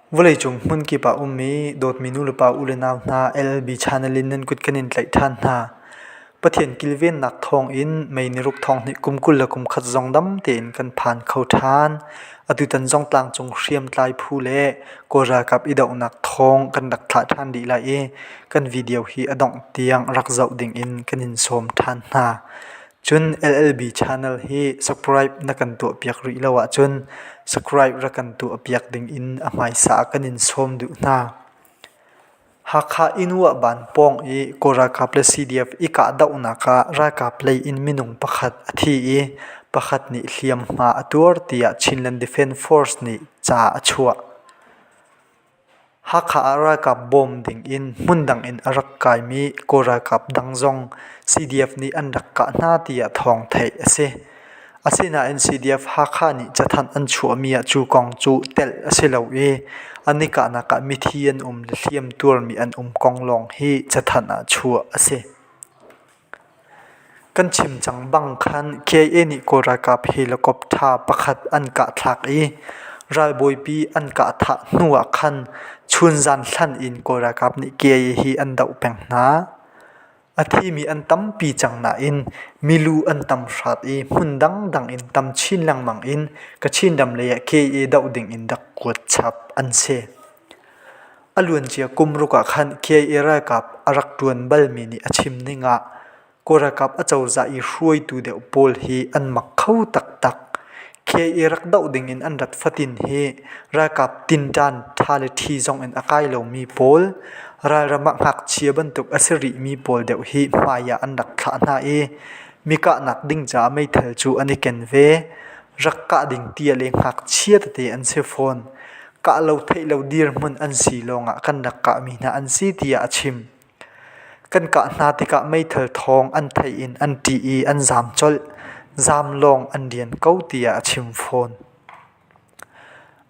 Vawleicung hmunkip ah ummi dawtmi nulepa ulenau hna LLB channel in nan kut kan in tlaih ṭhan hna. Pathian kilvennak thawngin May niruk thawng hnih kum 21 zong dam tein kan phan kho ṭhan. Atutan zong tlangcung hriamtlai phu le Kawl ralkap i dohnak thawng kan rak thlah ṭhan rih lai i kan video hi a dongh tiang rak zoh dingin kan in sawm ṭhan hna. Cun LLB channel hi subscribe na kan tuahpiak rih lo ahcun subscribe rak kan tuahpiak dingin a hmaisa ah kan in sawm duh hna. Hakha Inwahban pawng i Kawl ralkap le CDF i kahdohnak ah ralkap lei in minung pakhat a thi i pakhat nih hliamhma a tuar tiah Chinland Defence Force nih ca a chuah. Hakha ah ralkap bawm dingin hmundang in a rak kaimi Kawl ralkap dang zong CDF nih an rak kah hna tiah thawng theih a si. Asinain CDF Hakha nih cathanh an chuahmi ah cu kong cu telh a si lo i an i kahnak ah mithi an um le hliamtuarmi an um kong lawng hi cathanh ah chuah a si. Kan chim cang bang khan KIA nih Kawl ralkap helicopter pakhat an kahthlak i ralbawipi an kahthah hnu ah khan chunzan hlan in Kawl ralkap nih KIA hi an doh peng hna. A thimi an tampi cang nain milu an tam hrat i hmun dangdang in tam chin lengmang in Kachin ram lei ah KIA doh ding in rak kuat chap an si. A luancia kum ruk ah khan KIA ralkap a rak ṭuan balmi nih a chim ning ah Kawl ralkap acozah i hruaitu deuh pawl hi an mak kho taktak. KIA rak doh ding in an rat fatin hi ralkap tinṭan ṭha le ṭhi zong in a kai lomi pawl, ralram ah ngakchia bantuk a si rihmi pawl deuh hi hmai ah an rak thlah hna i mi kahnak ding caah meithal cu an i ken ve. Rak kah ding tia le ngakchia tete an si fawn. Kah lo theih lo dirhmun an si lawngah kan rak kahmi hna an si tiah a chim. Kan kah hna tikah meithal thawng an theih in an ṭih i an zaam colh. Zaam lawng an rian ko tiah a chim fawn.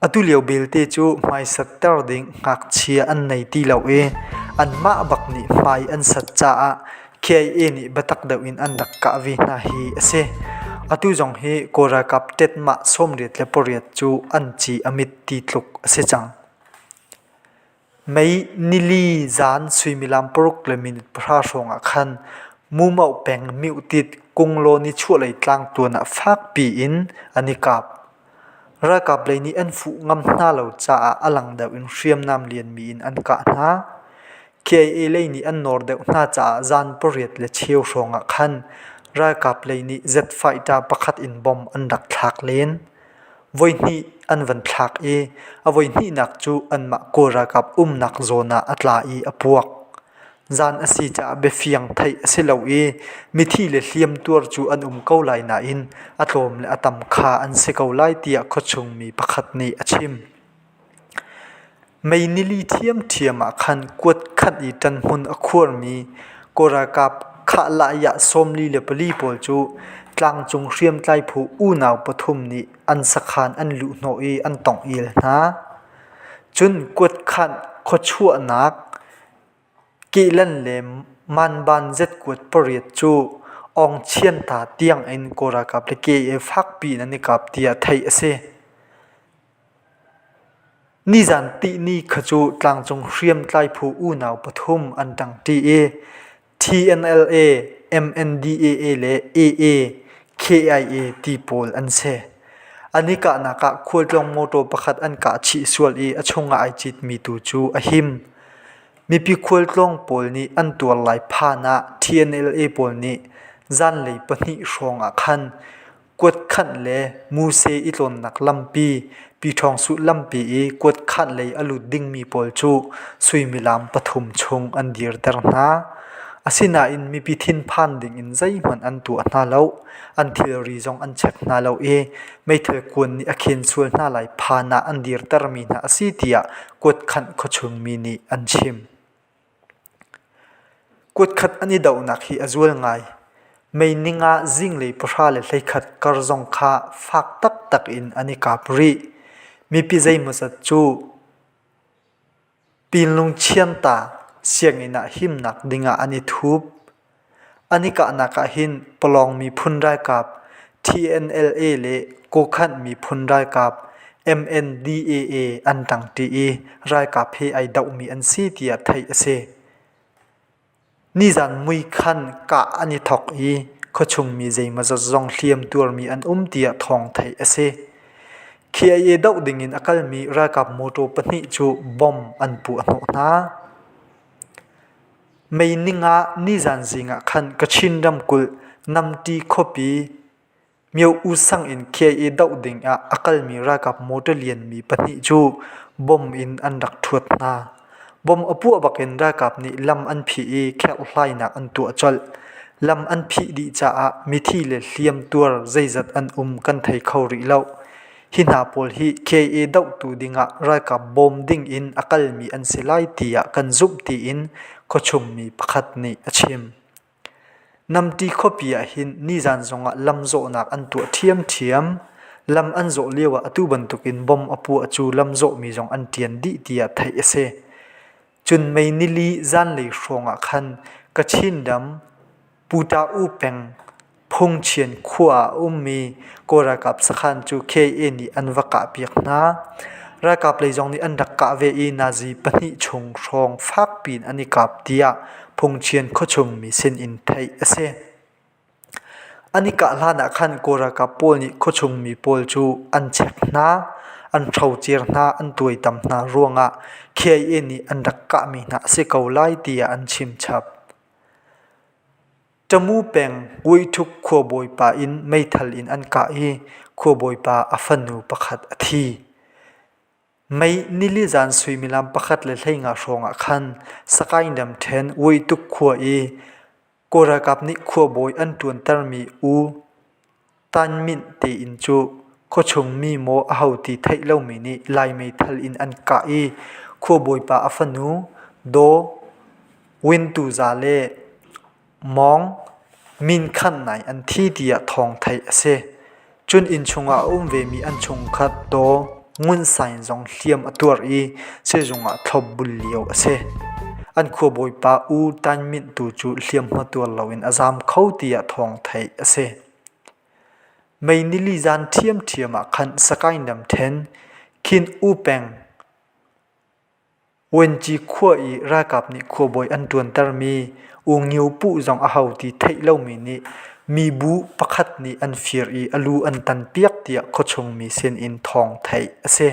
Atu lio belte cu hmaisatter ding ngakchia an nei ti lo i anmah bak nih hmai an sat caah KIA nih biatak deuh in an rak kah ve hna hi a si. Atu zong hi Kawl ralkap ṭetmah 88 cu an ci a mit ti tluk a si cang. May nili zan suimilam 6:10 hrawng ah khan Mumoh peng Myotit Kunglaw nichuahlei tlangtuan ah fakpi in an i kap. Ralkap lei nih an fuh ngam hna lo caah a lang deuh in hriamnam lianmi in an kah hna. KIA lei nih an nawr deuh hna caah zan 8:15 hrawng ah khan ralkap lei nih jet fighter pakhat in bomb an rak thlak len. Voihnih an van thlak i a voihnihnak cu anmah Kawl ralkap umnak zawn ah a tla i a puak. Zan a si caah biafiang theih a si lo i mithi le hliamtuar cu an um ko lai nain a tlawm le a tam kha an si ko lai tiah khuachung mi pakhat nih a chim. Mei nili ṭhiamṭhiam ah khan kuat khat i ṭanhmun a khuarmi Kawl ralkap khahlah 44 pawl cu tlangcung hriamtlai phu unau pathum nih an sakhan an luhhnawh i an tongh-il hna. Cun kuatkhanh khuachuahnak Kehlan le manban zetkuat pariat cu Aungchianta tiangin Kawl ralkap le KIA fakpi in an i kap tiah theih a si. Nizan tihni kha cu tlangcung hriamtlai phu unau pathum an ṭangṭi i TNLA, MNDAA le AA, KIA ti pawl an si. An i kahnak ah khualtlawng mawṭaw pakhat an kah chih sual i a chungah ai citmi tu cu a him. Mipi khualtlawng pawl nih an tuar lai phan ah TNLA pawl nih zanlei pahnih hrawng ah khan kuatkhanh le muse i tlawnnak lampi Piṭhawngsuh lampi i kuatkhanh lei a lut dingmi pawl cu suimilam pathum chung an dirter hna. Asinain mipi thinphan dingin zeihmanh an tuah hna lo. An thilri zong an check hna lo i meithal kuan nih a khen sual hna lai phan ah an dirtermi hna a si tiah kuatkhanh khuachungmi nih an chim. Kuatkhat an i dohnak hi a zual ngai. Mei ning ah zinglei 10:31 kar zong kha fak taktak in an i kap rih. Mipi zeimawzat cu Pinlungchianta sianginn ah himnak dingah an i thup. An i kahnak ah hin Palawng miphun ralkap TNLA le Kokhan miphun ralkap MNDAA an ṭangṭi i ralkap he ai dohmi an si tiah theih a si. Nizan mui khan kah an i thawk i khuachung mi zeimawzat zong hliam tuarmi an um tiah thawng theih a si. KIA doh dingin a kalmi ralkap mawṭaw pahnih cu bomb an puah hnawh hna. Mei ninga nizan zing ah khan Kachin ramkulh Namti khuapi Myo-U sang in KIA doh ding ah a kalmi ralkap motor lianmi pahnih cu bomb in an rak ṭhuat hna. Bomb a puah bakin ralkap nih lam an phih i kherhhlainak an tuah colh. Lam an phih dih caah mithi le hliamtuar zeizat an um kan thei kho rih lo. Hi hna pawl hi KIA dohtu dingah ralkap bawm ding in a kalmi an si lai tiah kan zumh tiin khuachungmi pakhat nih a chim. Namti khuapi ahhin nizan zongah lamzawhnak an tuah ṭhiamṭhiam. Lam an zawh lioah atu bantukin bomb a puah cu lamzawhmi zong an ṭian dih tiah theih a si. Cun May nili zanlei hrawngah khan Kachin ram Puta-U peng Phungchian khua ah a ummi Kawl ralkap sakhan cu KA nih an va kahpiak hna. Ralkap lei zong nih an rak kah ve i nazi pahnih chung hrawng fakpi in an i kap tiah Phungchian khuachung mi sinin theih a si. An i kah hlan ah khan Kawl ralkap pawl nih khuachung mi pawl cu an chek hna, an hrocer hna, an tuaitam hna ruangah KIA nih an rak kahmi hna a si ko lai tiah an chim chap. Tamu peng Vuiṭhuk khuabawipa inn meithal in an kah i khuabawipa a fanu pakhat a thi. Mei nili zan suimilam 1:15 hrawng ah khan Sakaing ramṭhen Vuituk khua i Kawl ralkap nih khuabawi an ṭuantermi U Tan Myint te inn cu khuachung mi maw aho ti theih lomi nih Lai meithal in an kah i khuabawipa a fanu Daw Win Tu Za le Mawng Min Khanh Nai an thi tiah thawng theih a si. Cun innchung ah a um vemi an chungkhat Daw Ngun Saing zong hliam a tuar i sizung ah thlopbul lio a si. An khuabawipa U Tan Myint tu cu hliamhma tuar loin a zaam kho tiah thawng theih a si. Mei nili zan ṭhiamṭhiam ah khan Sakaing ramṭhen Khin U peng Wenci khua i ralkap nih khuabawi an ṭuantermi U Ngio Puh zong aho ti theih lomi nih mibu pakhat nih an fir i a lu an tanpiak tiah khuachung mi sinin thawng theih a si.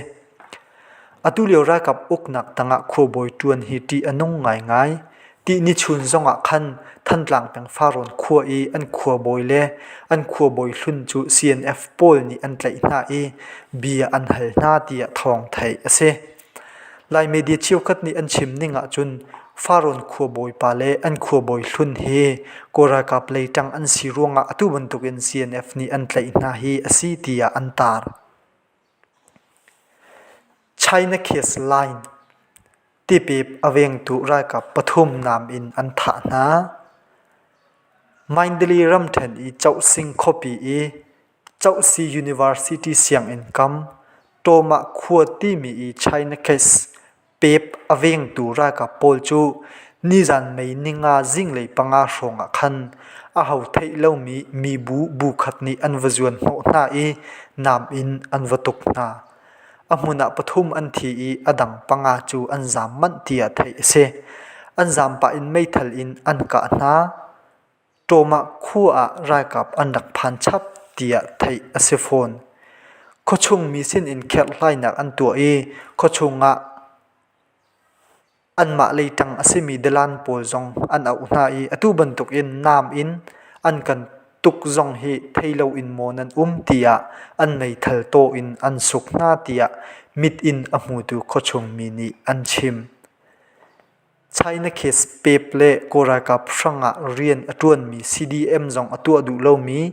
Atulio ralkap uknak tangah khuabawi ṭuan hi ṭih a nung ngaingai. Tihni chun zongah khan Thantlang peng Farrawn khua i an khuabawi le an khuabawi hlun cu CNF pawl nih an tlaih hna i bia an hal hna tiah thawng theih a si. Lai media cheukhat nih an chim ning ahcun Farrawn khuabawipa le an khuabawi hlun hi Kawl ralkap lei ṭang an si ruangah atu bantukin CNF nih an tlaih hna hi a si tiah an taar. China Case Line tipep a vengtu ralkap pathum nam in an thah hna. Mandalay ramṭhen i Chohsing khuapi i Chohsi University sianginn kam Tawmah khua timi i China Case pep a vengtu ralkap pawl cu nizan May ninga zinglei panga hrawng ah khan aho theih lomi mibu bu khat nih an va zuan hnawh hna i nam in an va tuk hna. A hmun ah pathum an thi i a dang panga cu an zaam manh tiah theih a si. An zaam pah in meithal in an kah hna. Ṭawmah khua ah ralkap an rak phan chap tiah theih a si fawn. Khuachung mi sinin kherhhlainak an tuah i khuachung ah anmah lei ṭang a simi dalan pawl zong an auh hna i atu bantukin nam in an kan tuk zong hi thei loin maw nan um tiah an meithal taw in an suk hna tiah mit in a hmutu khuachung mi nih an chim. China case pep le Kawl ralkap hrangah rian a ṭuanmi CDM zong a tuah duh lomi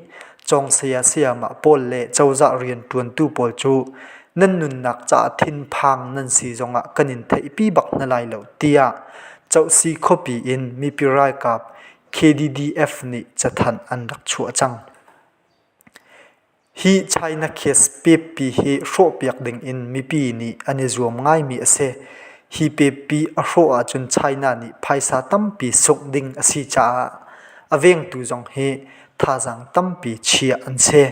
cawng saya sayamah pawl le cozah rianṭuantu pawl cu nan nunnak caah thinphang nan si zongah kan in theihpi bak hna lai lo tiah Chohsi khuapi in mipi ralkap KDDF nih cathanh an rak chuah cang. Hi China case peppi hi hrawhpiak dingin mipi nih an i zuam ngaimi a si. Hi peppi a hrawh ahcun China nih phaisa tampi sungh ding a si caah a vengtu zong hi thazaang tampi chiah an si.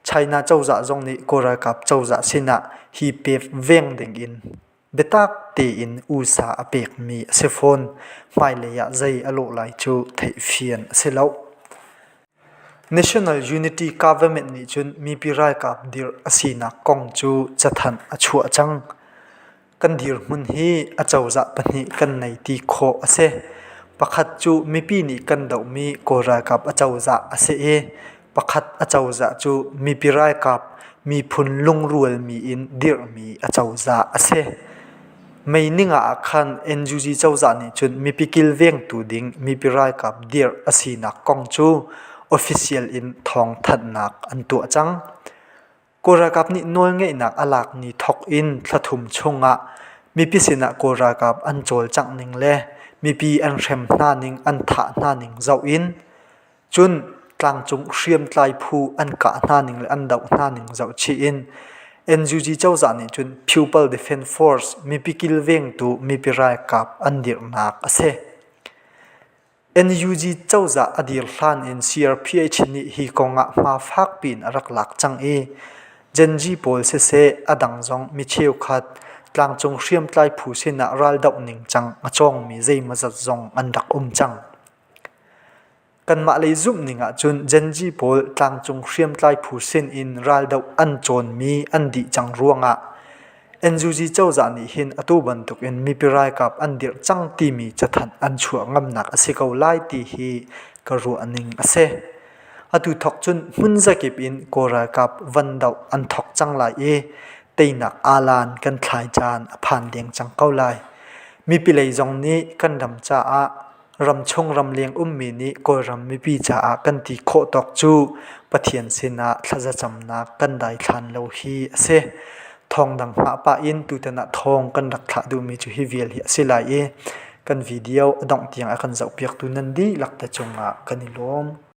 China cozah zong nih Kawl ralkap cozah sinah hi pek veng dingin biatak tein usa a pekmi a si fawn. Hmailei ah zei a lawh lai cu theihfian a si lo. National Unity Government nih cun mipi ralkap dirh a sinak kong cu cathanh a chuah cang. Kan dirhmun hi acozah pahnih kan nei ti khawh a si. Pakhat cu mipi nih kan dohmi Kawl ralkap acozah a si i pakhat acozah cu mipi ralkap miphun lungrualmi in dirhmi acozah a si. Mei ninga ah khan NUG cozah nih cun mipi kilvengtu ding mipi ralkap dirh a sinak kong cu official in thawngthanhnak an tuah cang. Kawl ralkap nih nawlngeihnak a lak ni thawk in thla thum chungah mipi sinah Kawl ralkap an cawlcangh ning le mipi an hrem hna ning an thah hna ning zoh in Cun tlangcung hriamtlai phu an kah hna ning le an doh hna ning zohchih in NUG cozah nih cun People Defence Force mipi kilvengtu mipi ralkap an dirhnak a si. NUG cozah a dir hlan in CRPH nih hi kong ah hma fakpi in a rak lak cang i Gen Z pawl siseh a dang zong mi cheukhat tlangcung hriamtlai phu sinah raldoh ningcang a cawngmi zeimawzat zong an rak um cang. Kanmah lei zumhning ahcun Gen Z pawl tlangcung hriamtlai phu sin in raldoh an cawnmi an dih cang ruangah NUG cozah nih hin atu bantukin mipi ralkap an dirh cang timi cathanh an chuah ngamnak a si ko lai ti hi ka ruahning a si. Atu thawk cun hmun zakip in Kawl ralkap van doh an thawk cang lai i teinak aalan kan thlai caan a phan deng cang ko lai. Mipi lei zong nih kan ram caah Ramchung ramleng ummi nih Kawlram mipi caah kan ti khawh tawk cu Pathian sinah thlazacamnak kan daithlan lo hi a si. Thawngdang hngah pah in tutan ah thawng kan rak thlah duhmi cu hi vial hi a si lai i kan video a dongh tiang a kan zohpiaktu nan dihlak te cungah kan i lawm.